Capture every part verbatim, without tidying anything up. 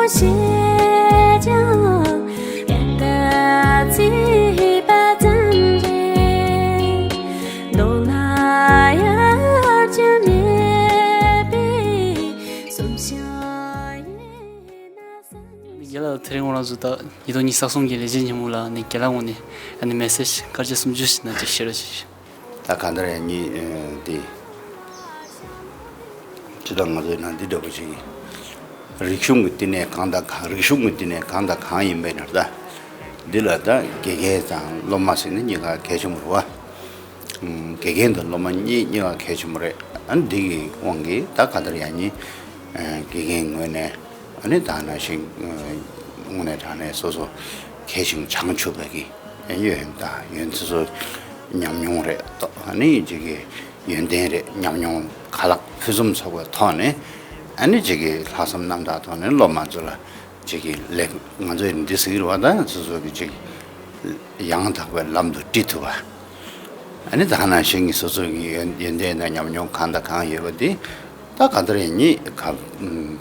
བྱས་ཀྱང་ཡང་དག་བརྩིས་པ་ཙམ་རེད། མདོར་ན་ཡར་རྒྱས་མེད་པའི་གསུང་བཤད་ཡིན་ན་བསམ། རྒན་ལགས། དེ་རིང་ང་རང་ཚོ་ད་ཉིས་སྟོང་ཉི་ཤུ་རྩ་གསུམ་གྱི་ལས་བྱེད་ཉིན་མོ་ལ་ནི་རྒན་ལགས་ངོས་ནས་ཨ་ནི་མེ་སེ་ཇི་སྐར་ཆ་སུམ་ཅུ་ཞིག་ན་ཅིག་བཤད་རོགས་ཞུ། ད་གང་ལྟར་ཡང་ཉིད་ཨ་འདི་སྤྱི་ཚོགས་ང་ཚོའི་ནང་འདི་འདྲ་པོ་ཞིག་རིག་གཞུང་གི་བསྟི་གནས་གང་དང་གང་། རིག་གཞུང་གི་བསྟི་གནས་གང་དང་གང་ཡིན་པའི་ནང་ད་འདི་ལ་ད་དགེ་རྒན་དང་སློབ་མ་ཟེར་ན་གཉིས་ཀ་གལ་ཆེན་པོ་རེད་བ། ཨུམ། དགེ་རྒན་དང་སློབ་མ་གཉིས་གཉིས་ཀ་གལ་ཆེན་པོ་རེད། ཨ་ནི་འདི་གི་དབང་གིས་ད་གང་ལྟར་ཡང་ཉིད་ཨ་དགེ་རྒན་ངོས་ནས་ཨ་ནི་ད་ནང་བཞིན་ཨ་དངོས་གནས་དྲང་གནས་སོ་སོ་མཁས་ཤིང་བྱང་ཆུབ་པའི་གི་ཡོན་དང་ཡོན་ཚད་སོ་ཉམས་མྱོང་རེད། ཨ་ནི་ཅིག་གི་ཡོན་ཏན་རེད། ཉམས་མྱོང་ཁ་ལག་ཕུན་སུམ་ཚོགས་པའི་ཐོག་ནས་ཨ་ནི་ཅིག་གི་ལྷག་བསམ་རྣམ་དག་ཐོག་ནས་སློབ་མ་ཚོ་ལ་ཅིག་གི་ལེགས། ང་ཚོས་འདི་ཟེར་གྱི་རེད་བ། ད་སོ་སོ་གི་ཅིག་ཡང་དག་པའི་ལམ་དུ་ཁྲིད་ཐུབ་པ། ཨ་ནི་ད་ག་ནང་བཞིན་གྱི་སོ་སོ་གི་ཡོན་ཡོན་ཏན་དང་ཉམས་མྱོང་གང་དང་གང་ཡོད་པ་དེ་ད་གང་ལྟར་ཡིན་ཉིད་ག་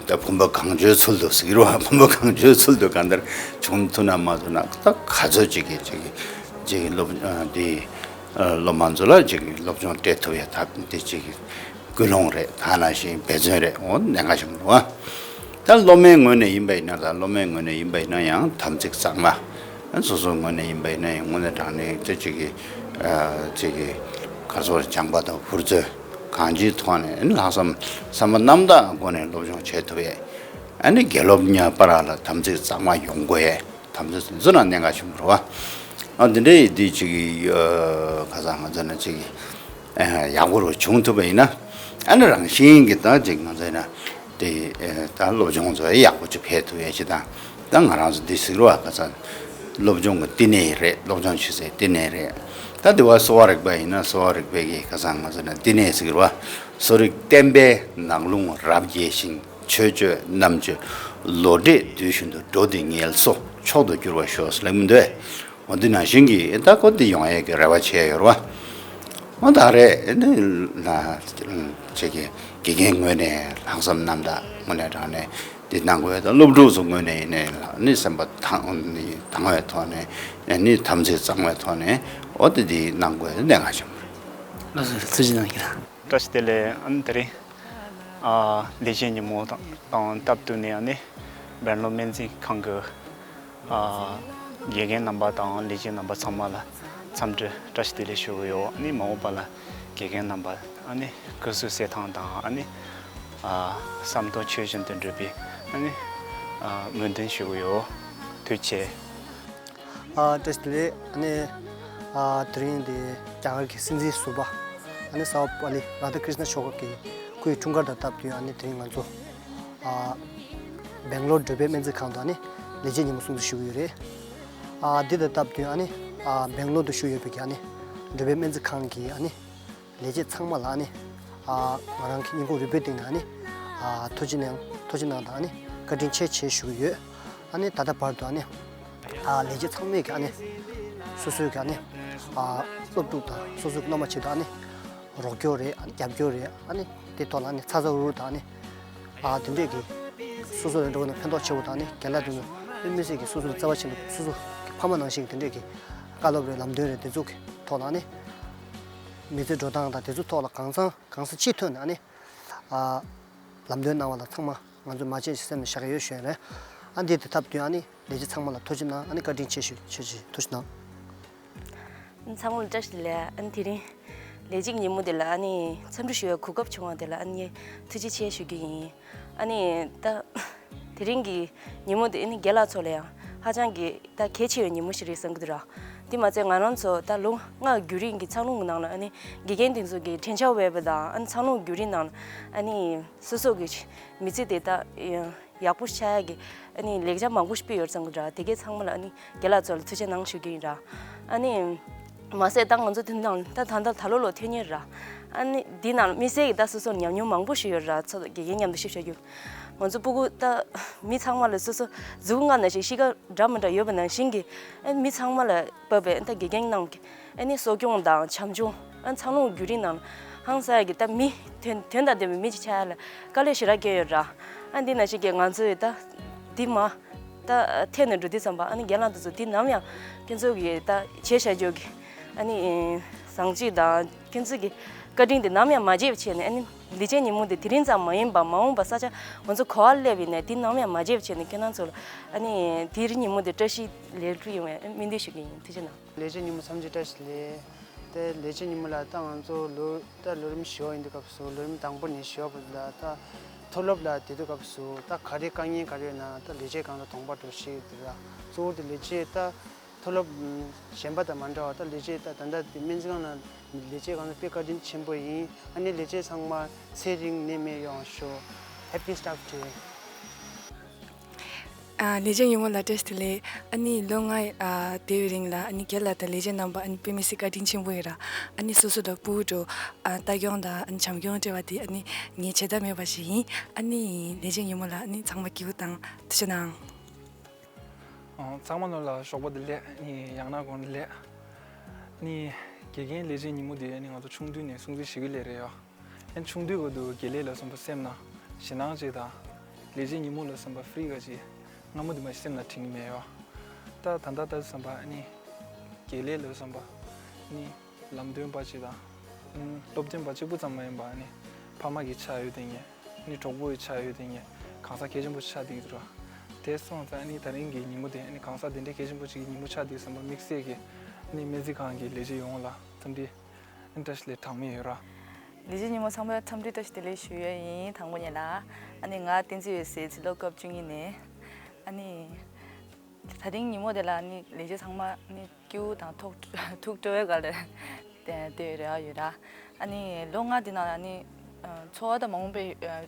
ད་བུམ་པ་གང་བྱོའི་ཚུལ་དུ་ཟེར་གྱི་རེད་བ། བུམ་པ་གང་བྱོའི་ཚུལ་དུ་གང་ལྟར་བྱུང་ཐུབ་ན་མ་ཐུབ་ན་ད་ག་ཚོད་ཅིག་གི་ཅིག་གི་ཅིག་གི་སློབ་ཨ་འདི་ཨ་སློབ་མ་ཚོ་ལ་ཅིག་གི་སློབ་སྦྱོང་སྤྲད་ཐུབ་ཡ་ཐབས་འདི་ཅིག་གི་ཀུན་སློང་རེད། ད་ནང་བཞིན་འབད་བརྩོན་རེད། འོ་གནད་འགག་ཆེན་པོ་རེད་བ། ད་སློབ་མའི་ངོས་ནས་ཡིན་པ་ཡིན་ན། ད་སློབ་མའི་ངོས་ནས་ཡིན་པ་ཡིན་ན་ཡང་དམ་ཚིག་གཙང་མ། ཨ་སོ་སོའི་ངོས་ནས་ཡིན་པ་ཡིན་ན་ཡང་དངོས་གནས་དྲང་གནས་ཅིག་གི་ཨ་ཅིག་གི་ག་རེ་ཟེར། སྦྱངས་པ་དང་ཧུར་བརྩོན་གང་ཅིའི་ཐོག་ནས་ཨ་ནི་ལྷག་བསམ་བསམ་པ་རྣམ་དག་སྒོ་ནས་སློབ་སྦྱོང་བྱེད་ཐུབ་ཡས། ཨ་ནི་དགེ་སློབ་གཉིས་བར་ལ་དམ་ཚིག་གཙང་མ་ཡོང་དགོས་ཡས། དམ་ཚིག་འཛིན་ན་གནད་འགག་ཆེན་པོ་རེད་བ། ཨ་འདི་འདྲའི་འདི་ཅིག་གི་ཨ་ཁ་སང་ང་ཚོ་ན་ཅིག་གི་ཨ་ཡག་པོ་རུ་བྱུང་ཐུབ་པ་ཡིན་ན། ཨ་ནི་རང་བཞིན་གྱི་ད་ཅིག་ང་ཚོ་ན་དེ་ཨ་ད་སློབ་སྦྱོང་ཚོ་ཡག་པོ་ཅིག་འཕེལ་ཐུབ་ཡས་ཅིག་དང་། ད་ང་རང་ཚོ་འདི་ཟེར་བ་ཁ་སང་སློབ་སྦྱོང་གི་བསྟི་གནས་རེད། སློབ་སྦྱོང་བྱེད་སའི་བསྟི་གནས་རེད། ད་དེ་བ་གསོ་བ་རིག་པ་ཡིན་ན་གསོ་བ་རིག་པའི་གི་ཁ་སང་ང་ཚོ་ན་བསྟི་གནས་ཟེར་བ། གསོ་རིག་བསྟན་པའི་ནགས་ཀླུང་རབ་རྒྱས་ཤིང་། ཆོས་སྤྱོད་རྣམ་དཔྱོད་ལོ་འབྲས་དུས་བཞིན་དུ། འགྲོ་འདི་ངལ་གསོ་མཆོག་ཏུ་འགྱུར་བར་ཤོག་ཟེར་ལབ་མི་འདུག་འོ་འདི་ནང་བཞིན་གྱི་ད་ཁོ་འདི་ཡོང་ཡས་ཀྱི་རེ་བ་བྱས་ཡོད་རེད་བ། འོ་ད་རེད། འདི་ལ་ཅིག་གི་དགེ་རྒན་ངོས་ནས་ལྷག་བསམ་རྣམ་དག་དངོས་གནས་དྲང་གནས་འདི་གནང་དགོས། ད་སློབ་ཕྲུག་ཚོ་ངོས་ནས་ཡིན་ནའི་ནི་སེམས་པ་དྭངས་དྭངས་བའི་ཐོག་ནས་ནི་དམ་ཚིག་གཙང་བའི་ཐོག་ནས་འོ་དེ་འདི་གནང་དགོས་གནད་འགག་ཆེན་པོ་རེད། ལགས་སོ། ཐུགས་རྗེ་གནང་གི་ལགས། བཀྲ་ཤིས་བདེ་ལེགས། ཨ་ནི་དེ་རིང་ཨ་ལས་བྱེད་ཉིན་མོ་དང་དང་སྟབས་བསྟུན་ནས་ཨ་ནི་སྦེང་ལོར་སྨན་རྩིས་ཁང་གི་ཨ་དགེ་རྒན་རྣམ་པ་དང་ལས་བྱེད་རྣམ་པ་ཚང་མ་ལ་འཚམས་འདྲི་བཀྲ་ཤིས་བདེ་ལེགས་ཞུ་གི་ཡོད། ཨ་ནི་མ་འོངས་པ་ལ་དགེ་རྒན་རྣམ་པ་ཨ་ནི་སྐུ་གཟུགས་གསལ་ཐང་དང་ཨ་ནི་ཨ་བསམ་དོན་ཆོས་བཞིན་དུ་འགྲུབ་པའི་ཨ་ནི་ཨ་སྨོན་འདུན་ཞུ་གི་ཡོད། ཐུགས་རྗེ་ཆེ། ཨ་བཀྲ་ཤིས་བདེ་ལེགས། ཨ་ནི་ཨ་དེ་རིང་འདི་རྒྱ་གར་གྱི་སྲིད་འཛིན་ཟུར་པ་ཨ་ནི་སརྦ་པལ་ལི་རཱ་དྷ་ཀྲིཤ་ན་མཆོག་གི་སྐུའི་འཁྲུངས་སྐར་དང་སྟབས་བསྟུན་ཨ་ནི་དེ་རིང་ང་ཚོ་ཨ་སྦེང་ལོར་འགྲུལ་པའི་སྨན་རྩིས་ཁང་དུ་ཨ་ནི་ལས་བྱེད་ཉིན་མོ་སྲུང་བརྩི་ཞུ་གི་ཡོད་རེད། ཨ་འདི་དང་སྟབས་བསྟུན་ཨ་ནི་ཨ་སྦེང་ལོར་དུ་བཞུགས་ཡོད་པའི་གི་ཨ་ནི་འགྲུལ་པའི་སྨན་རྩིས་ཁང་གི་ཨ་ནི་ལས་བྱེད་ཚང་མ་ལ་ཨ་ནི་ཨ་ང་རང་གི་སྙིང་ཁུང་རུས་པའི་གཏིང་ནས་ཨ་ནི་ཨ་ཐུགས་རྗེ་གནང་ཐུགས་རྗེ་གནང་དང་ཨ་ནི་བཀའ་དྲིན་ཆེ་ཆེ་ཞུ་གི་ཡོད། ཨ་ནི་ད་ལྟ་བར་དུ་ཨ་ནི་ཨ་ལས་བྱེད་ཚང་མས་ཀྱི་ཨ་ནི་སོ་སོའི་གི་ཨ་ནི་ཨ་སློབ་ཕྲུག་དང་སོ་སོའི་སློབ་མ་ཆེད་དུ་ཨ་ནི་རོགས་སྐྱོར་རེད། ཨ་ནི་རྒྱབ་སྐྱོར་རེད། ཨ་ནི་དེ་ཐོག་ལ་ཨ་ནི་ཚ་ཚ་འུར་འུར་དང་ཨ་ནི་ཨ་དེ་འདྲས་ཀྱི་སོ་སོ་ལ་འགྲོ་བ་ན་ཕན་ཐོགས་ཆེ་བོ་དང་ཨ་ནི་རྒན་ལགས་དེ་ཚོ་དམིགས་བསལ་གྱི་སོ་སོ་ལ་བརྩེ་བ་ཆེན་པོ་སོ་སོ་གི་ཕ་མ་ནང་བཞིན་གྱི་དེ་འདྲས་ཀྱི་བཀའ་སློབ་རེད། ལམ་སྟོན་རེད། དེ་ཚོ་གི་ཐོག་ལ་ཨ་ནི་མི་ཚེ་འགྲོ་སྟངས་དང་དེ་ཚོ་ཐོག་ལ་གང་ཚང་གང་ས་ཅི་ཐོན་ནས་ཨ་ནི་ཨ་ལམ་སྟོན་གནང་བ་ལ་ཚང་མ་ང་ཚོ་མ་བརྗེད་ཅིག་སེམས་ནས་བཞག་གི་ཡོད་ཞུ་ཡ་རེད། ཨ་འདི་དེ་སྟབས་བསྟུན་ཨ་ནི་ལས་བྱེད་ཚང་མ་ལ་ཐུགས་རྗེ་གནང་། ཨ་ནི་བཀའ་དྲིན་ཆེ་ཞུ་ཆེ་ཆེ་ཐུགས་རྗེ་གནང་། ཚང་མ་ལ་བཀྲ་ཤིས་བདེ་ལེགས། ཨ་ནི་དེ་རིང་ལས་བྱེད་ཉིན་མོ་དེ་ལ་ཨ་ནི་འཚམས་འདྲི་ཞུ་བའི་གོ་སྐབས་བྱུང་བ་དེ་ལ་ཨ་ནི་ཐུགས་རྗེ་ཆེ་ཞུ་རྒྱུ་ཡིན། ཨ་ནི་ད་དེ་རིང་གི་ཉིན་མོ་དེ་ཨ་ནི་རྒན་ལགས་ཚོ་ལ་ཡང་ཧ་ཅང་གི་ད་གལ་ཆེ་བའི་ཉིན་མོ་ཞིག་རེད་བསམ་གྱི་འདུག་ར། དེ་མ་ཚད་ང་རང་ཚོ་ད་ལོ་ལྔ་བརྒྱུད་རིམ་གྱི་འཚར་ལོངས་ཀྱི་ནང་ལ་ཨ་ནི་དགེ་རྒན་དེ་ཚོ་གི་དྲན་འཆར་འོས་པ་དང་ཨ་ནི་འཚར་ལོངས་བརྒྱུད་རིམ་ནང་ལ་ཨ་ནི་སོ་སོ་གི་མི་ཚེ་དེ་ད་ཡག་པོ་ཆགས་ཡག་གི་ཨ་ནི་ལེགས་ཆ་མང་པོ་ཞིག་སྤེལ་ཡོད་བསམ་གྱི་འདུག་ར། དེ་གའི་ཚང་མ་ལ་ཨ་ནི་རྒན་ལགས་ཚོ་ལ་ཐུགས་རྗེ་གནང་ཞུ་གི་ཡིན་ར། ཨ་ནི་མ་ཟད་ད་ང་ཚོ་དེ་ནང་ད་ད་ད་ད་ལོ་ལོ་ཐོན་མཁན་ར། ཨ་ནི་འདི་ནང་དམིགས་བསལ་གྱི་ད་སོ་སོར་ཉམས་མྱོང་མང་པོ་ཞིག་ཡོད་ར། ཚོ་དགེ་རྒན་མཉམ་དུ་ཞིབ་བཤད་རྒྱུ། ང་ཚོ་སྤུ་གུ་ད་མི་ཚང་མ་ལ་སོ་སོ་མཛུབ་གུ་ལྔ་ནང་བཞིན་གཤིས་ཀ་འདྲ་མི་འདྲ་ཡོད་པ་ནང་བཞིན་གྱི་ཨ་མི་ཚང་མ་ལ་བབས་པའི་ད་དགེ་རྒན་རྣམས་ཀྱི་ཨ་ནི་གསོ་སྐྱོང་དང་བྱམས་སྐྱོང་ཨ་འཚར་ལོངས་བརྒྱུད་རིམ་ནང་ཧང་སང་གི་ད་མི་དོན་དོན་དང་ལྡན་པའི་མི་ཅིག་ཆགས་ཡ་ལ་དཀའ་ལས་ཞེ་དྲག་བསྐྱོན་ཡོད་ར། ཨ་འདི་ནང་བཞིན་གྱི་ང་ཚོའི་ད་ འདི་མ་ད་འཐེན་ནས་འགྲོ་དུས་ཙམ་པ་ཨ་ནི་རྒན་ལགས་དེ་ཚོ་འདི་ནམ་ཡང་ཁྱེད་ཚོ་གི་ད་བྱས་བཞག་རྒྱུ་གི་ཨ་ནི་བཟང་སྤྱོད་དང་ཁྱེད་ཚོ་གི་བཀའ་དྲིན་དེ་ནམ་ཡང་མ་བརྗེད་པ་བྱས་ནས། ཨ་ནི་ལས་བྱེད་ཉིན་མོ་དེ་དེ་རིང་ཙམ་མ་ཡིན་པ་མ་འོངས་པ་ས་ཆ་ང་ཚོ་ག་པར་སླེབས་ཡིན་ནའི་དེ་ནམ་ཡང་མ་བརྗེད་པ་བྱས་ནས་ཁྱེད་རང་ཚོ་ལ་ཨ་ནི་དེ་རིང་ཉིན་མོ་དེ་བཀྲ་ཤིས་ལེགས་གྲུབ་ཡོང་བའི་སྨོན་འདུན་ཞུ་གི་ཡིན། ཐུགས་རྗེ་གནང་། ལས་བྱེད་ཉིན་མོ་འཚམས་འདྲི་བཀྲ་ཤིས་བདེ་ལེགས། དེ་ལས་བྱེད་ཉིན་མོ་ལ་ད་ང་ཚོ་ལོ་ད་ལོ་རིམ་བཞི་པ་ཡིན་དུས་སྐབས་སུ་ལོ་རིམ་དང་པོ་ནས་བཞི་པ་བར་ལ་ད་མཐོ་སློབ་ལ་བསྡད་དུས་སྐབས་སུ་ད་ག་རེ་དཀའ་ངལ་ག་རེ་ཡོད་ན་ད་ལས་བྱེད་སྒང་ལ་གདོང་པ་འདྲ་ཞིག་དེ་ལ་གཙོ་བོ་དེ་ལས་བྱེད་ད་མཐོ་སློབ་གཞན་པ་དང་མ་འདྲ་བ་ད་ལས་བྱེད་ད་ད་ལྟ་དེ་སྨན་རྩིས་ཁང་ལ་ལས་བྱེད་སྒང་ལ་དཔེ་བཀའ་དྲིན་ཆེན་པོ་ཡིན། ཨ་ནི་ལས་བྱེད་ཚང་མ་ཚེ་རིང་ནད་མེད་ཡོང་ཤོག Happy staff day. ཨ། ལས་བྱེད་ཉིན་མོ་ལ་བཀྲ་ཤིས་བདེ་ལེགས། ཨ་ནི་ལོ་ལྔ་ཨ་བསྡད་པའི་རིང་ལ་ཨ་ནི་རྒན་ལགས་དང་ལས་བྱེད་རྣམ་པ་ཨ་ནི་དཔེ་མི་སྲིད་བཀའ་དྲིན་ཆེན་པོ་ཡོད་ར། ཨ་ནི་སོ་སོ་ལ་ཕྲུ་གུ་འདྲ་ཨ་ལྟ་སྐྱོང་དང་ཨ་ནི་བྱམས་སྐྱོང་སྤྲད་པ་དེ་ཨ་ནི་ངས་བརྗེད་ཐབས་མེད་པ་ཞིག་ཡིན། ཨ་ནི་ལས་བྱེད་ཉིན་མོ་ལ་ཨ་ནི་ཚང་མ་སྐྱིད་པོ་དང་ཐུགས་རྗེ་གནང་། ཨ། ཚང་མ་ལོ་ལ་ཞོགས་པ་བདེ་ལེགས། ཨ་ནི་ཡང་ན་དགོང་བདེ་ལེགས། ཨ་ནི་དགེ་རྒན་ལས་བྱེད་ཉིན་མོ་དེ་ཨ་ནི་ང་ཚོ་ཆུང་དུས་ནས་སྲུང་བརྩི་ཞུ་གི་སླེབས་རེད་ཡ། ཨན་ཆུང་དུས་སྐབས་སུ་དགེ་ལས་ལ་སོགས་པ་སེམས་ནང་ཞེད་སྣང་ཅིག་དང་། ལས་བྱེད་ཉིན་མོ་ལ་སོགས་པ་ཧྥི་རི་ག་ཅིག་སྔ་མོ་དེ་མ་ཞིག་སེམས་ནང་དྲན་གྱི་མེད་ཡོད། ད་ད་ལྟ་ལྟ་བསམ་པ་ཨ་ནི་དགེ་ལས་ལ་སོགས་པ་ཨ་ནི་ལམ་སྟོན་པ་ཅིག་དང་། ཨ་སློབ་སྟོན་པ་གཅིག་པུ་ཙམ་མ་ཡིན་པ་ཨ་ནི་ཕ་མ་གི་ཆ་ཡོད་དེ་ངས་ཨ་ནི་གྲོགས་པོ་ཡི་ཆ་ཡོད་དེ་ངས་གང་ཟག་གལ་ཆེན་པོ་ཆགས་བསྡད་ཀྱི་འདུག་ར། དེ་སོང་ཙང་ཨ་ནི་ད་རིང་གི་ཉིན་མོ་དེ་ཨ་ནི་གང་ཟག་དེ་འདྲའི་གལ་ཆེན་པོ་ཅིག་གི་ཉིན་མོ་ཆགས་བསྡད་བསམ་པ་དམིགས་བསལ་གྱི་ཨ་ནི་སྨན་རྩིས་ཁང་གི་ལས་བྱེད་ཡོངས་ལ་འཚམས་འདྲི། བཀྲ་ཤིས་བདེ་ལེགས་གྲངས་མེད་ཡོད་ར། ལས་བྱེད་ཉིན་མོ་ཚང་མར་འཚམས་འདྲི་བཀྲ་ཤིས་བདེ་ལེགས་ཞུ་ཡས་ཡིན། དང་པོ་ཉིད་ལ། ཨ་ནི་ང་བསྟན་འཛིན་འོད་ཟེར་ཕྱི་ལོ་སྐབས་བཅུ་གཉིས་ནས། ཨ་ནི་ད་ཐེངས་ཉིན་མོ་དེ་ལ་ཨ་ནི་ལས་བྱེད་ཚང་མ་ཨ་ནི་སྐྱིད་པོ་དང་ཐོག་ཐུགས་སྤྲོ་བའི་སྒང་ལ་བསྡད་ཡོད་རེ་བ་ཡོད་ར། ཨ་ནི་ལོ་ལྔ་དེ་ནང་ཨ་ནི་ཚོར་བ་ད་མང་པོ་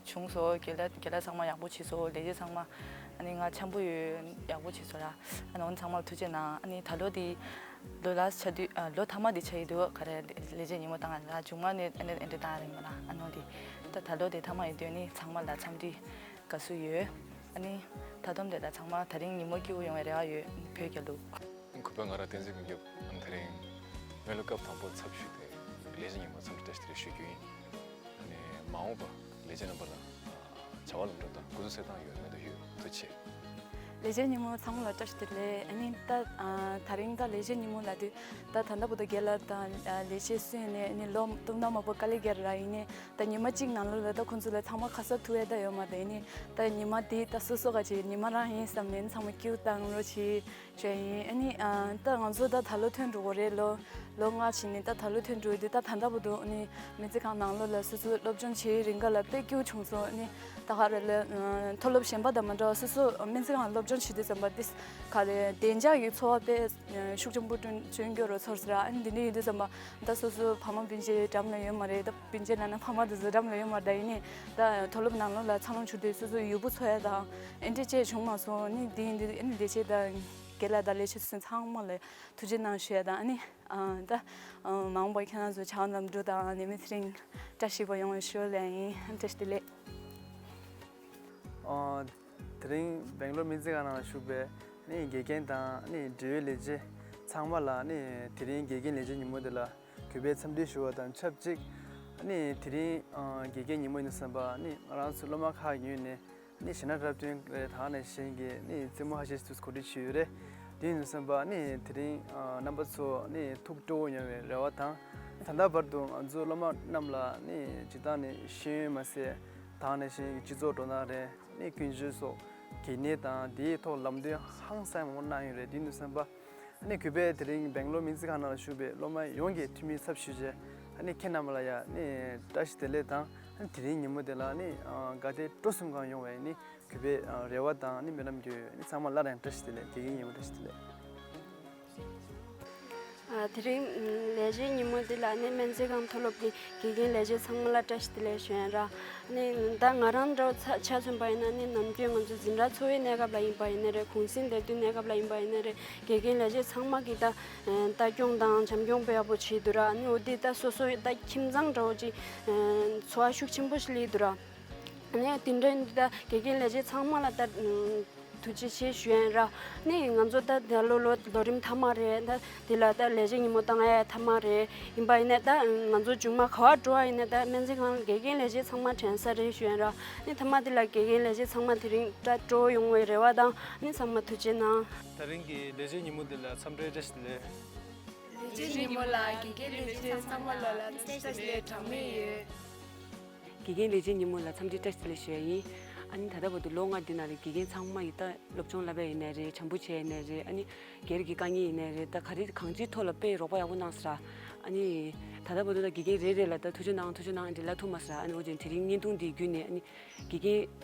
བྱུང་སོང་། རྒན་ལགས་རྒན་ལགས་ཚང་མ་ཡག་པོ་བྱས་སོང་། ལས་བྱེད་ཚང་མ་ཨ་ནི་ང་འཆམ་པོ་ཡོད། ཡག་པོ་བྱས་སོང་ར། ཨ་ནི་འོ་ཚང་མར་ཐུགས་རྗེ་གནང་། ཨ་ནི་ད་ལོ་དེ་ལོ་ལ་ཆ་དུས་ཨ་ལོ་མཐའ་མ་དེ་ཆགས་ཀྱི་འདུག་ག་རེ་ལས་བྱེད་ཉིན་མོ་བཏང་ང་མཇུག་མ་ནས་ཨ་ནི་ཨེ་འདྲ་བཏང་རེད་མ་ལ། ཨ་ནི་འོ་དེ་ད་ད་ལོ་དེ་མཐའ་མ་ཡིན་དུས་ཨ་ནི་ཚང་མ་ལ་འཚམས་འདྲི་དགའ་བསུ་ཡོད། ཨ་ནི་ད་དུང་དེ་ལ་ཚང་མ་ད་རིང་ཉིན་མོ་སྐྱིད་པོ་ཡོང་བའི་རེ་བ་ཡོད། བོད་རྒྱལ་ལོ། གུས་པ་ང་རང་བསྟན་འཛིན་ཀུན་ཁྱབ། ཨ་ནི་ད་རིང་སྨན་སློབ་སྐབས་དང་པོ་ཚབ་ཞུས་ཏེ་ལས་བྱེད་ཉིན་མོ་འཚམས་འདྲི་བཀྲ་ཤིས་བདེ་ལེགས་ཞུ་རྒྱུ་ཡིན། ཨ་ནི་མ་འོངས་པ་ལས་བྱེད་རྣམ་པ་ལ་བྱ་བ་ལམ་འགྲོ་དང་སྐུ་གཟུགས་གསལ་ཐང་ཡོད། སྨོན་འདུན་ཡོད། ཐུགས་རྗེ་ཆེ། ལས་བྱེད་ཉིན་མོ་ཚང་མ་ལ་བཀྲ་ཤིས་བདེ་ལེགས། ཨ་ནི་ད་ཨ་ད་རིང་ད་ལས་བྱེད་ཉིན་མོ་ལ་དུས་ད་ད་ལྟ་བར་དུ་རྒན་ལགས་དང་ཨ་ལས་བྱེད་སུ་ཡིན་ནའི་ཨ་ནི་ལོ་སྟོང་ཕྲག་མང་པོ་དཀའ་ལས་བརྒྱབ་ར། ཡིན་ནའི་ད་ཉི་མ་གཅིག་ནང་ལོགས་ལ་ད་ཁོང་ཚོ་ལ་ཚང་མ་ཁ་གསབ་ཐུབ་ཡས་ད་ཡོད་མ་རེད། ཡིན་ནའི་ད་ཉི་མ་དེ་ད་སོ་སོ་ག་ཅིག་ཉི་མ་རང་ཡིན་བསམ་ནས་ཚང་མ་སྐྱིད་པོ་བཏང་རོགས་གྱིས་ཞུ་ཡིན། ཨ་ནི་ཨ་ད་ང་ཚོ་ད་ད་ལོ་ཐོན་འགྲོ་གི་རེད། ལོ་ལོ་ལྔ་ཕྱིན་ནས་ད་ད་ལོ་ཐོན་འགྲོ་ཡི་དུས་ད་ད་ལྟ་བར་དུ་ཨ་ནི་སྨན་རྩིས་ཁང་ནང་ལོགས་ལ་སོ་སོ་སློབ་སྦྱོང་བྱེད་རིང་ག་ལ་དཔེ་སྐྱིད་པོ་བྱུང་སོང་། ཨ་ནི་ད་ག་རེ་ལ་ཨ་མཐོ་སློབ་གཞན་པ་དང་མ་འདྲ་བ་སོ་སོ་སྨན་རྩིས་ཁང་སློབ་སྦྱོང་བྱེད་དུས་ཙམ་པ་དེ་ག་རེ་བདེ་འཇགས་ཀྱི་ཚོར་བ་དཔེ་ཤུགས་ཆེན་པོ་བསྐྲུན་བྱུང་ཡོད་རེད་ཚོར་སོང་ར། ཨ་ནི་འདི་འདྲ་ཡིན་དུས་ཙམ་པ་ད་སོ་སོ་ཕ་མ་སྤུན་མཆེད་འགྲམ་ལ་ཡོད་མ་རེད། ད་སྤུན་མཆེད་ལབ་ན་ཕ་མ་དེ་ཚོ་འགྲམ་ལ་ཡོད་མ་རེད། ད་ཡིན་ནའི་ད་མཐོ་སློབ་ནང་ལོགས་ལ་འཚར་ལོངས་བྱུང་དུས་སོ་སོ་ཡུལ་པོ་ཚོར་ཡ་དང་ཨེ་འདྲ་ཅིག་བྱུང་མ་སོང་། ཨ་ནི་འདི་ཡིན་དུས་ཨ་ནི་ལས་བྱེད་དང་རྒན་ལགས་དང་ལས་བྱེད་ཚོ་ཚང་མ་ལ་ཐུགས་རྗེ་གནང་ཞུ་ཡ་དང་། ཨ་ནི་ཨ་ད་ཨ་མ་འོངས་པར་ཁྱེད་རང་ཚོ་བྱ་བ་ལམ་འགྲོ་དང་ནད་མེད་ཚེ་རིང་བཀྲ་ཤིས་པ་ཡོང་བའི་ཞུ་ལན་ཡིན། བཀྲ་ཤིས་བདེ་ལེགས། ཨ་དེ་རིང་སྦེང་ལོར་སྨན་རྩིས་ཁང་ནང་ཞུགས་པའི་ནི་དགེ་རྒན་དང་ནི་འབྲེལ་ཡོད་ལས་བྱེད་ཚང་མ་ལ་ནི་དེ་རིང་དགེ་རྒན་ལས་བྱེད་ཉིན་མོ་དེ་ལ་གུས་པའི་འཚམས་འདྲི་ཞུ་བ་དང་ཆབས་ཅིག་ནི་དེ་རིང་ཨ་དགེ་རྒན་ཉིན་མོ་ཡིན་བསམ་པ་ནི་ང་རང་ཚོ་སློབ་མ་ཁག་ཉུལ་ནས། ནི་གཞས་སྣ་འཁྲབ་སྟོན་རེད། ད་ནས་གཞན་གྱི་ནི་རྩེད་མོ་ཧ་ཤེས་དུས་གོ་སྒྲིག་བྱས་ཡོད་རེད། དེ་ཡིན་བསམ་པ་ནི་དེ་རིང་ཨ་རྣམ་པ་ཚོ་ནི་ཐུགས་སྤྲོ་བོ་ཡོང་བའི་རེ་བ་དང་། ད་ལྟ་བར་དུ་ང་ཚོའི་སློབ་མ་རྣམས་ལ་ནི་སྤྱིར་བཏང་ནས་ཤེས་ཡོན་མ་ཟད་ད་ནས་གཞན་གྱི་སྤྱི་ཚོགས་འགྲོ་སྟངས་རེད། ནི་ཀུན་སྤྱོད་སོགས་གལ་གནད་དང་དེའི་ཐོག་ལམ་སྟོན་ཧང་སང་མང་པོ་གནང་ཡོད་རེད། དེ་ཡིན་བསམ་པ། ཨ་ནི་གུས་པས་དེ་རིང་སྦེང་ལོར་སྨན་རྩིས་ཁང་ནང་ལ་བཞུགས་པའི་སློབ་མ་ཡོངས་ཀྱི་འཐུས་མི་ཚབ་ཞུས་བྱས། ཨ་ནི་ཁྱེད་རྣམས་ལ་ཡང་ནི་བཀྲ་ཤིས་བདེ་ལེགས་དང་། ཨ་ནི་དེ་རིང་ཉིན་མོ་དེ་ལ་ནི་ཨ་དགའ་བདེ་སྤྲོ་གསུམ་གང་ཡོང་བའི་ནི་གུས་པའི་ཨ་རེ་བ་དང་ནི་སྨོན་ལམ་རྒྱུ་ཡོད། ནི་ཚང་མ་སླར་ཡང་བཀྲ་ཤིས་བདེ་ལེགས། དགེ་རྒན་ཉིན་མོ་བཀྲ་ཤིས་བདེ་ལེགས། ཨ་དེ་རིང་ལས་བྱེད་ཉིན་མོ་འདི་ལ་ནི་སྨན་རྩིས་ཁང་མཐོ་སློབ་ཀྱི་དགེ་རྒན་ལས་བྱེད་ཚང་མ་ལ་བཀྲ་ཤིས་བདེ་ལེགས་ཞུ་ཡ་ར། ནི་ད་ང་རང་འདྲ་བོ་ཆ་མཚོན་པ་ཡིན་ན་ནི་ནམ་རྒྱུན་ང་ཚོ་འཛིན་གྲྭ་འཚོགས་པའི་གནས་སྐབས་ལ་ཡིན་པ་ཡིན་ན་རེད། གུང་སེང་སླེབས་དུས་གནས་སྐབས་ལ་ཡིན་པ་ཡིན་ན་རེད། དགེ་རྒན་ལས་བྱེད་ཚང་མ་གིས་ད་ལྟ་སྐྱོང་དང་བྱམས་སྐྱོང་དཔེ་ཡག་པོ་བྱེད་འདུག་ར། ནི་འོ་དེ་ད་སོ་སོའི་ད་ཁྱིམ་ཚང་འདྲ་བོ་ཅིག་ཚོར་བ་ཤུགས་ཆེན་པོ་ཞིག་སླེབས་འདུག་ར། ནས་དེ་འདྲ་འདི་ལྟ་དགེ་རྒན་ལས་བྱེད་ཚང་མ་ལ་ལྟ་ ཐུགས་རྗེ་ཆེ་ཞུ་ཡ་ཡིན་ར། ནི་ང་ཚོ་ད་ད་ལོ་ལོ་ལོ་རིམ་མཐའ་མ་རེད། ད་འདི་ལ་ད་ལས་བྱེད་ཉིན་མོ་བཏང་ཡ་མཐའ་མ་རེད། ཡིན་པ་ཡིན་ན་ད་ང་ཚོ་མཇུག་མ་ག་བ་འགྲོ་བ་ཡིན་ན་ད་སྨན་རྩིས་ཁང་དགེ་རྒན་ལས་བྱེད་ཚང་མ་དྲན་ས་རེད་ཞུ་ཡ་ཡིན་ར། ནི་མཐའ་མ་འདི་ལ་དགེ་རྒན་ལས་བྱེད་ཚང་མ་དེ་རིང་ད་སྤྲོ་ཡོང་བའི་རེ་བ་དང་། ནི་ཚང་མ་ཐུགས་རྗེ་གནང་། དེ་རིང་གི་ལས་བྱེད་ཉིན་མོ་འདི་ལ་འཚམས་འདྲི་བཀྲ་ཤིས་བདེ་ལེགས། ལས་བྱེད་ཉིན་མོ་ལ་དགེ་རྒན་ལས་བྱེད་ཚང་མ་ལོ་ལ་བཀྲ་ཤིས་བདེ་ལེགས་གྲངས་མེད་ཡོད། དགེ་རྒན་ལས་བྱེད་ཉིན་མོ་ལ་འཚམས་འདྲི་བཀྲ་ཤིས་བདེ་ལེགས་ཞུ་ཡ་ཡིན། ཨ་ནི་ད་ལྟ་བར་དུ་ལོ་ལྔ་འདི་ནང་ལ་དགེ་རྒན་ཚང་མ་ཡིས་ད་སློབ་སྦྱོང་བསླབ་པ་ཡིན་ནའི་རེད། བྱམས་པོ་བྱས་ཡིན་ནའི་རེད། ཨ་ནི་སྒེར་གྱི་དཀའ་ངལ་ཡིན་ནའི་རེད། ད་ག་རེ་གང་ཅིའི་ཐོག་ལ་དཔེ་རོགས་པ་ཡག་པོ་གནང་སོང་ར། ཨ་ནི་ད་ལྟ་བར་དུ་ད་དགེ་རྒན་རེ་རེ་ལ་ད་ཐུགས་རྗེ་གནང་ཐུགས་རྗེ་གནང་འདི་ལབ་ཐུབ་མ་སོང་ར། ཨ་ནི་འོ་ཅན་དེ་རིང་བརྙན་ཐུང་འདི་བརྒྱུད་ནས་ཨ་ནི་དགེ་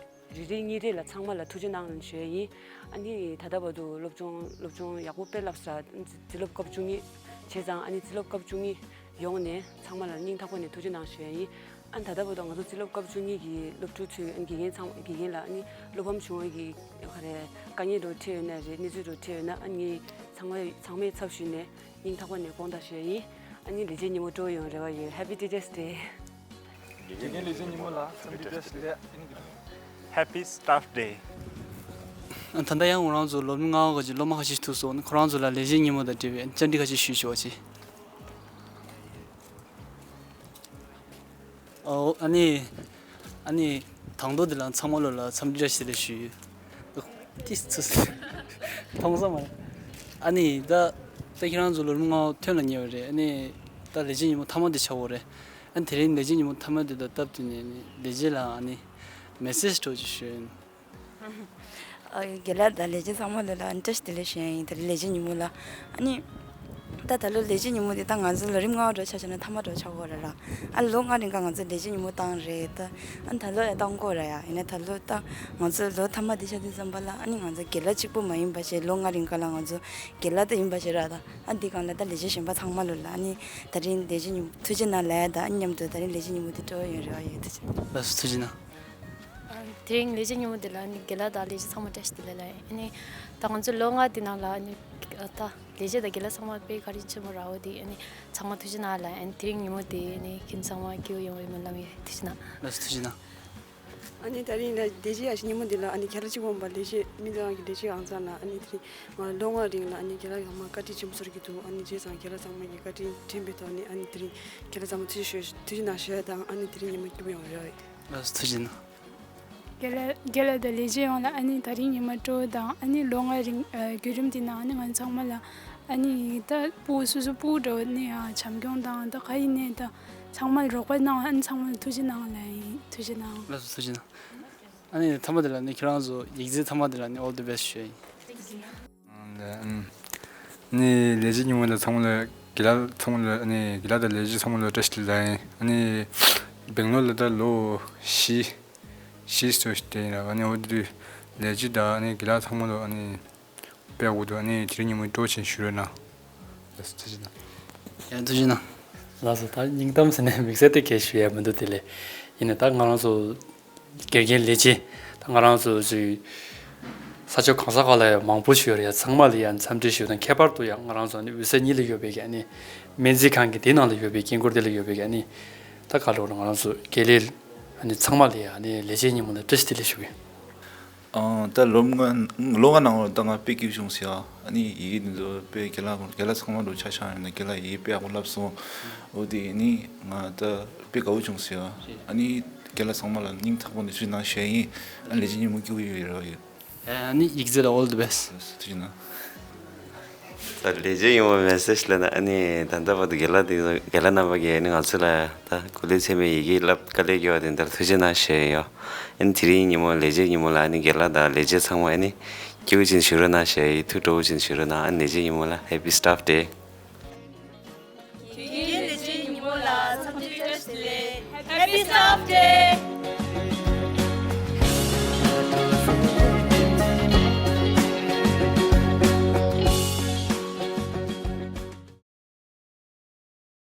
རྒན་རེ་རེ་གཉིས་རེ་ལ་ཚང་མ་ལ་ཐུགས་རྗེ་གནང་ཞུ་ཡ་ཡིན། ཨ་ནི་ད་ལྟ་བར་དུ་སློབ་སྦྱོང་སློབ་སྦྱོང་ཡག་པོ་དཔེ་བསླབས་སོང་ར། དེ་སློབ་སྐབས་བཅུ་གཉིས་བྱས་ཙང་། ཨ་ནི་དེ་སློབ་སྐབས་བཅུ་གཉིས་ཡོངས་ནས་ཚང་མ་ལ་སྙིང་ཐག་པ་ནས་ཐུགས་རྗེ་གནང་ཞུ་ཡ་ཡིན། ཨ་ནི་ད་ལྟ་བར་དུ་ང་ཚོ་རྩིས་སློབ་སྐབས་བཅུ་གཉིས་ཀྱི་སློབ་ཕྲུག་ཚོས་ཨ་ནི་དགེ་རྒན་ཚང་དགེ་རྒན་ལ་ཨ་ནི་བློ་ཕམ་བྱུང་བའི་གི་ག་རེ་དཀའ་ངལ་འདྲ་འཕྲད་ཡོད་ན་རེད། གནས་ཚུལ་འདྲ་འཕྲད་ཡོད་ན། ཨ་ནི་ཚང་མ་ཚང་མའི་ཚབ་ཞུས་ནས་སྙིང་ཐག་པ་ནས་དགོངས་དག་ཞུ་ཡ་ཡིན། ཨ་ནི་ལས་བྱེད་ཉིན་མོ་སྤྲོ་ཡོང་རེ་བ་ཡོད། Happy Teachers Day། དགེ་རྒན་ལས་བྱེད་ཉིན་མོ་ལ་འཚམས་འདྲི་བཀྲ་ཤིས་བདེ་ལེགས། Happy Staff Day། ད་ལྟ་ཡང་ང་རང་ཚོ་ལོ་རིམ་ལྔ་པ་གི་སློབ་མ་ཁ་ཤས་ཐུག་སོང་། ཁོ་རང་ཚོ་ལ་ལས་བྱེད་ཉིན་མོ་དང་འབྲེལ་བའི་བཅར་འདྲི་ཁ་ཤས་ཞུས་ཆོག་ཅིག་ཨོ། ཨ་ནི། ཨ་ནི། དང་ཐོག་འདི་ལ་ཚང་མ་ལོ་ལ་འཚམས་འདྲི་བཀྲ་ཤིས་བདེ་ལེགས་ཞུ་ཡོད། ཏིས་ཚུ་སི། མཐོང་ས་མ་རེད། ཨ་ནི་ད། ད་ཁྱེད་རང་ཚོ་ལོ་རིམ་ལྔ་པ་ཐོན་ལ་ཉེ་བ་རེད། ཨ་ནི། ད་ལས་བྱེད་ཉིན་མོ་མཐའ་མ་དེ་ཆགས་ཡོད་རེད། ཨ་ནི་དེ་རིང་ལས་བྱེད་ཉིན་མོ་མཐའ་མ་དེ་དང་སྟབས་བསྟུན་ནས་ཨ་ནི་ལས་བྱེད་ལ་ཨ་ནི་མེ་སེ་ཇི་འདྲ་ཅིག་ཞུ་ཡིན། ཨ། རྒན་ལགས་དང་ལས་བྱེད་ཚང་མ་ལོ་ལ་ཨ་ནི་བཀྲ་ཤིས་བདེ་ལེགས་ཞུ་ཡ་ཡིན། དེ་རིང་ལས་བྱེད་ཉིན་མོ་ལ། ཨ་ནི། ད་ད་ལོ་ལས་བྱེད་ཉིན་མོ་དེ་ད་ང་ཚོ་ལོ་རིམ་ལྔ་པ་འདྲ་ཆ་བཞག་ན་མཐའ་མ་འདྲ་ཆགས་ཀྱི་ཡོད་རེད་ལ། ཨ། ལོ་ལྔ་རིང་ག་ང་ཚོ་ལས་བྱེད་ཉིན་མོ་བཏང་རེད་ད། ཨ་ནི་ད་ལོ་ཡང་བཏང་གི་ཡོད་རེད་ཡ། ཡིན་ན་ད་ལོ་ད་ང་ཚོ་ལོ་མཐའ་མ་དེ་ཆགས་དུས་ཙམ་པ་ལ། ཨ་ནི་ང་ཚོ་རྒན་ལགས་གཅིག་པུ་མ་ཡིན་པ་བྱས། ལོ་ལྔ་རིང་ག་ལ་ང་ཚོ་རྒན་ལགས་ད་ཡིན་པ་བྱས་ར་ད། ཨ། འདི་སྒང་ལ་ད་ལས་བྱེད་གཞན་པ་ཚང་མ་ལོ་ལ་ཨ་ནི་ད་རིང་ལས་བྱེད་ཉིན་མོ་ཐུགས་རྗེ་གནང་ལབ་ཡ་ད། ཨ་ནི་མཉམ་དུ་ད་རིང་ལས་བྱེད་ཉིན་མོ་དེ་སྤྲོ་བོ་ཡོད་རེད་བ་ཡོད། ཐུགས་རྗེ། ལགས་སོ། ཐུགས་རྗེ་གནང་། ཨ། དེ་རིང་ལས་བྱེད་ཉིན་མོ་འདི་ལ་ཨ་ནི་རྒན་ལགས་དང་ལས་བྱེད་ཚང་མ་བཀྲ་ཤིས་བདེ་ལེགས་ལབ་ཡ་ཡིན། ཨ་ནི་ད་ང་ཚོ་ལོ་ལྔ་འདི་ནང་ལ་ཨ་ནི་ད་ལས་བྱེད་དང་རྒན་ལགས་ཚང་མ་དཔེ་བཀའ་དྲིན་ཆེན་པོ་རག་ཡོད་དེ། ཨ་ནི་ཚང་མ་ཐུགས་རྗེ་གནང་ལབ་ཡ་ཡིན། དེ་རིང་ཉིན་མོ་འདི་ཨ་ནི་ཁྱེད་ཚང་མ་སྐྱིད་པོ་ཡོང་བའི་སྨོན་ལམ་ཡོད། ཐུགས་རྗེ་གནང་། ལགས་སོ། ཐུགས་རྗེ་གནང་། ཨ་ནི་ད་རིང་ལ་ལས་བྱེད་ཡག་ཤོས་ཉིན་མོ་འདི་ལ་ཨ་ནི་རྒན་ལགས་གཅིག་པོ་མ་ལས་བྱེད་མི་ཚང་གི་ལས་བྱེད་ཨང་ཚང་ལ་ཨ་ནི་དེ་རིང་ང་ལོ་ལྔ་རིང་ལ་ཨ་ནི་རྒན་ལགས་ཚང་མ་བཀའ་དྲིན་ཆེན་པོ་ཚོར་གྱི་འདུག་ཨ་ནི་བྱས་ཙང་རྒན་ལགས་ཚང་མ་གི་བཀའ་དྲིན་དྲན་པའི་ཐོག་ནས་ཨ་ནི་དེ་རིང་རྒན་ལགས་ཚང་མ་ཐུགས་རྗེ་ཆེ་ཞུ། ཐུགས་རྗེ་གནང་ཞུ་ཡ་དང་། ཨ་ནི་དེ་རིང་ཉིན་མོ་སྐྱིད་པོ་ཡོང་རེ་བ་ཡོད། ལགས་སོ། ཐུགས་རྗེ་གནང་། རྒན་ལགས་རྒན་ལགས་དང་ལས་བྱེད་ཡོངས་ལ་ཨ་ནི་ད་རིང་ཉི་མ་སྤྲོ་བོ་དང་། ཨ་ནི་ལོ་ལྔ་རིང་ཨ་བརྒྱུད་རིམ་འདི་ནང་ཨ་ནི་ང་ཚང་མ་ལ་ཨ་ནི་ད་སྤུ་སོ་སོ་སྤུ་འདྲ་བོ་ནས་ཨ་བྱམས་སྐྱོང་དང་ད་ག་ཡིན་ནའི་ད་ཚང་མ་ལ་རོགས་པ་གནང་། ཨ་ནི་ཚང་མ་ལ་ཐུགས་རྗེ་གནང་ལབ་ཡ་ཡིན། ཐུགས་རྗེ་གནང་། ལགས་སོ། ཐུགས་རྗེ་གནང་། ཨ་ནི་མཐའ་མ་དེ་ལ་ནི་ཁྱེད་རང་ཚོ་ཡིག་ཚད་མཐའ་མ་དེ་ལ་ནི་all the best ཞུ་ཡ་ཡིན། ཨ་ནི་ལས་བྱེད་ཉིན་མོ་ལ་ཚང་མ་ལ་རྒན་ལགས་ཚང་མ་ལ་ཨ་ནི་རྒན་ལགས་དང་ལས་བྱེད་ཚང་མ་ལ་བཀྲ་ཤིས་བདེ་ལེགས་ལབ་ཡ་ཡིན། ཨ་ནི་སྦེང་ལོར་ལ་ད་ལོ་བཞི་བཞི་ཙམ་ཞིག་བསྡད་ཡིན་ར། ཨ་ནི་འོ་དེ་དུས་ལས་བྱེད་དང་ཨ་ནི་རྒན་ལགས་ཚང་མ་ལ་ཨ་ནི་དཔེ་ཡག་པོ་འདུག་ཨ་ནི་དེ་རིང་ཉིན་མོ་སྤྲོ་བོ་ཅན་ཞིག་རོལ་གནང་། ལགས་སོ། ཐུགས་རྗེ་གནང་། ཡ། ཐུགས་རྗེ་གནང་། ལགས་སོ། ད་སྙིང་གཏམ་ཟེར་ནས་དམིགས་བསལ་དེ་གས་ཞུ་ཡ་མི་འདུག་དེ་ལས་ཡིན་ན་ད་ང་རང་ཚོ་དགེ་རྒན་ལས་བྱེད་ད་ང་རང་ཚོ་ཚོའི་ས་ཕྱོགས་གང་ས་ག་ལ་ཡང་མང་པོ་ཞིག་ཡོད་རེད་ཡ། ཚང་མ་ལ་ཡང་འཚམས་འདྲི་ཞུ་དང་། ཁྱད་པར་དུ་ཡང་ང་རང་ཚོ་ནི་འོད་གསལ་གཉིས་ལ་ཡོད་པའི་གི་ཨ་ནི་སྨན་རྩིས་ཁང་གི་དེ་ནང་ལ་ཡོད་པའི་དཀྱིལ་འཁོར་དེ་ལ་ཡོད་པའི་གི་ཨ་ནི་ད་ག་ལོར་ང་རང་ཚོ་དགེ་ལས་ཨ་ནི་ཚང་མ་ལ་ཡང་ཨ་ནི་ལས་བྱེད་ཉིན་མོ་ལ་བཀྲ་ཤིས་བདེ་ལེགས་ཞུ་གི་ཡིན། ཨང་། ད་ལོ་ལྔ་ལོ་ལྔ་ནང་ལ་ད་ང་དཔེ་སྐྱིད་བྱུང་ཟེར་ཨ། ཨ་ནི་ཡི་གེ་འདི་ཚོ་དཔེ་རྒན་ལགས་རྒན་ལགས་ཚང་མ་འགྲོ་ཆ་ཆ་ཡིན་ན་རྒན་ལགས་ཡི་གེ་དཔེ་ཡག་པོ་བསླབས་སོང་། འོ་དེ་ནི་ང་ད་དཔེ་དགའ་བོ་བྱུང་ཟེར་ཨ། ཨ་ནི་རྒན་ལགས་ཚང་མ་ལ་སྙིང་ཐག་པ་ནས་ཐུགས་རྗེ་གནང་ཞུ་ཡ་ཡིན། ཨ་ནི་ལས་བྱེད་ཉིན་མོ་སྐྱིད་པོ་ཡོད་ཡོད་ར་ཡོད། ཨ་ནི་ཡིག་ཚད་ལ་all the best། ཐུགས་རྗེ་གནང་། ད་ལས་བྱེད་ཉིན་མོ་མེ་སེ་ཇི་ལབ་ན་ཨ་ནི་ད་ལྟ་བར་དུ་རྒན་ལགས་དེ་རྒན་ལགས་རྣམ་པ་གིས་ཨ་ནི་ང་ཚོ་ལ་ད་སྐུ་ལས་ཚད་མེད་ཡི་གེ་བསླབ་དཀའ་ལས་བརྒྱབ་པ་དེ་འདྲ་ཐུགས་རྗེ་གནང་ཞུ་ཡ་ཡོད། ཨ་ནི་དེ་རིང་ཉིན་མོ་ལས་བྱེད་ཉིན་མོ་ལ་ཨ་ནི་རྒན་ལགས་དང་ལས་བྱེད་ཚང་མ་ཨ་ནི་སྐྱིད་པོ་ཅིག་བྱེད་རོགས་གནང་ཞུ་ཡ་ཡིན། ཐུགས་སྤྲོ་པོ་ཅིག་བྱེད་རོགས་གནང་། ཨ་ནི་ལས་བྱེད་ཉིན་མོ་ལ་Happy Staff Day། དགེ་རྒན་ལས་བྱེད་ཉིན་མོ་ལ་འཚམས་འདྲི་བཀྲ་ཤིས་བདེ་ལེགས། Happy Staff Day།